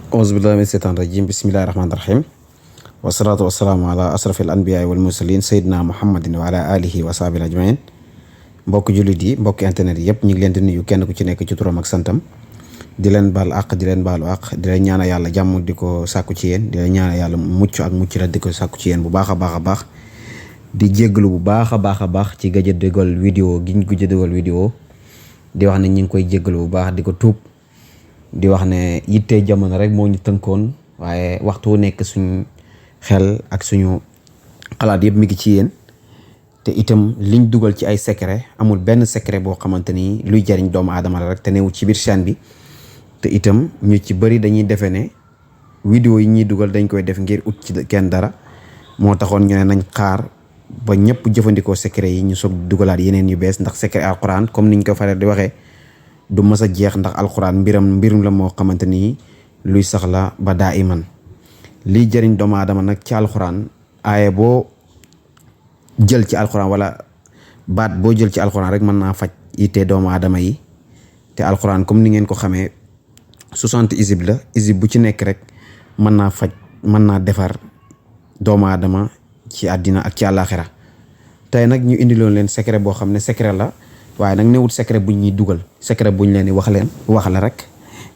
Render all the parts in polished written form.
Auzubillahi mina sheytaani rajim bismillahi rahmaani rahim wasalaatu wasalaamu ala asrafil anbiyaai wal mursalin sayyidina muhammadin wa ala alihi wa sahbihi ajmain mbokk jullit yi mbokk internet yi yëpp ñu ngi leen di nuyu kenn ku ci nekk ci turam ak santam di leen baal àq di leen baalu àq di leen ñaanal yàlla jàmm di ko sàkku ci yéen di leen ñaanal yàlla mucc ak mucc la di ko sàkku ci yéen bu baax a baax a baax di jéggalu bu baax a baax a baax ci gëj a dugal vidéo gi ñu gëj a dugal vidéo di wax ne ñu ngi koy jéggalu bu baax di ko tuub di wax ne yitte jamono rek moo ñu tënkoon waaye waxtu nekk suñu xel ak suñu xalaat yëpp mi ngi ci yéen te itam liñ dugal ci ay secret amul benn secret boo xamante ni luy jariñ doomu aadama la rek te newul ci biir chaîne bi te itam ñu ci bëri dañuy defe ne vidéo yi ñuy dugal dañ koy def ngir ut ci kenn dara moo taxoon ñu ne nañ xaar ba ñëpp jëfandikoo secret yi ñu soog dugalaat yeneen yu bees ndax secret alquran comme niñ ko faral di waxee du mës a jeex ndax alxuraan mbirum la moo xamante ni luy sax la ba daa iman liy jëriñ doomu aadama nag ci alxuraan aaye boo jël ci alxuraan wala baat boo jël ci alxuraan rek mën naa faj yitte doomu aadama yi te alxuraan comme ni ngeen ko xamee 60 isib la isib bu ci nekk rek mën naa faj mën naa defar doomu aadama ci àddina ak ci àllaaxira tey nag ñu indiloon leen secret boo xam ne secret la waaye nag newut secret buñ ñuy dugal secret buñ leen di wax la rek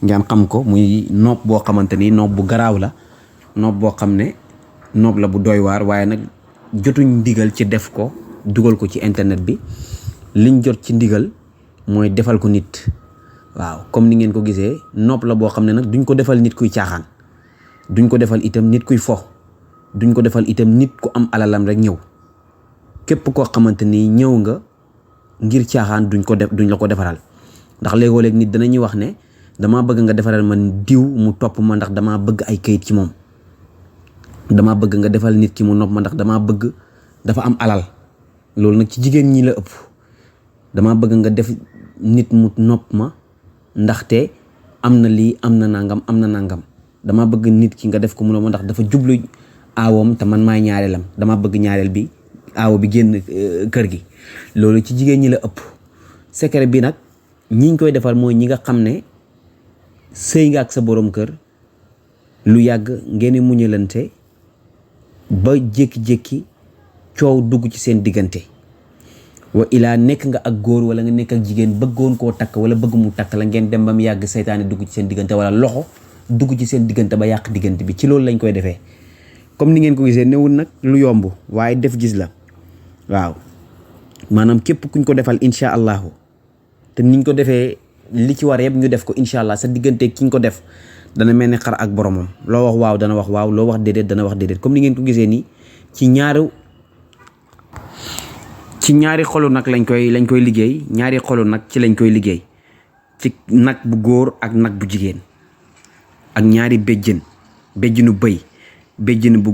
ngeen xam ko muy noob boo xamante ni noob bu garaaw la noob boo xam ne noob la bu doy waar waaye nag jotuñ ndigal ci def ko dugal ko ci internet bi liñ jot ci ndigal mooy defal ko nit waaw comme ni ngeen ko gisee noob la boo xam ne nag duñ ko defal nit kuy caaxaan duñ ko defal itam nit kuy fo duñ ko defal itam nit ku am alalam rek ñëw képp koo xamante ni ñëw nga ngir caaxaan duñ la ko defaral ndax léegoo-léeg nit danañuy wax ne damaa bëgg nga defaral man diw mu topp ma ndax damaa bëgg ay kayit ci moom damaa bëgg nga defal nit ki mu nopp ma ndax damaa bëgg dafa am alal loolu nag ci jigéen ñi la ëpp damaa bëgg nga def nit mu nopp ma ndaxte am na lii am na nangam damaa bëgg nit ki nga def ko mu nopp ma ndax dafa jublu aawoom te man maay ñaareelam damaa bëgg ñaareel bi aawo bi génn kër gi loolu ci jigéen ñi la ëpp secret bi nag ñiñ koy defal mooy ñi nga xam ne sëy nga ak sa borom kër lu yàgg ngeen muñalante ba jékki-jékki coow dugg ci seen diggante wa ilaa nekk nga ak góor wala nga nekk ak jigéen bëggoon koo takk wala bëgg mu takk la ngeen dem ba mu yàgg seytaane dugg ci seen diggante wala loxo dugg ci seen diggante ba yàq diggante bi ci loolu lañ koy defee comme ni ngeen ko gisee newul nag lu yomb waaye def gis la waaw maanaam képp kuñ ko defal incha allahu te niñ ko defee li ci war yëpp ñu def ko incha allah sa diggante ki ñu ko def dana mel ni xar ak boromam loo wax waaw dana wax waaw loo wax déedéet dana wax déedéet comme ni ngeen ko gisee nii ci ñaari xolu nag lañ koy liggéey ñaari xolu nag ci lañ koy liggéey ci nag bu góor ak nag bu jigéen ak ñaari béjjënu bëy béjjën bu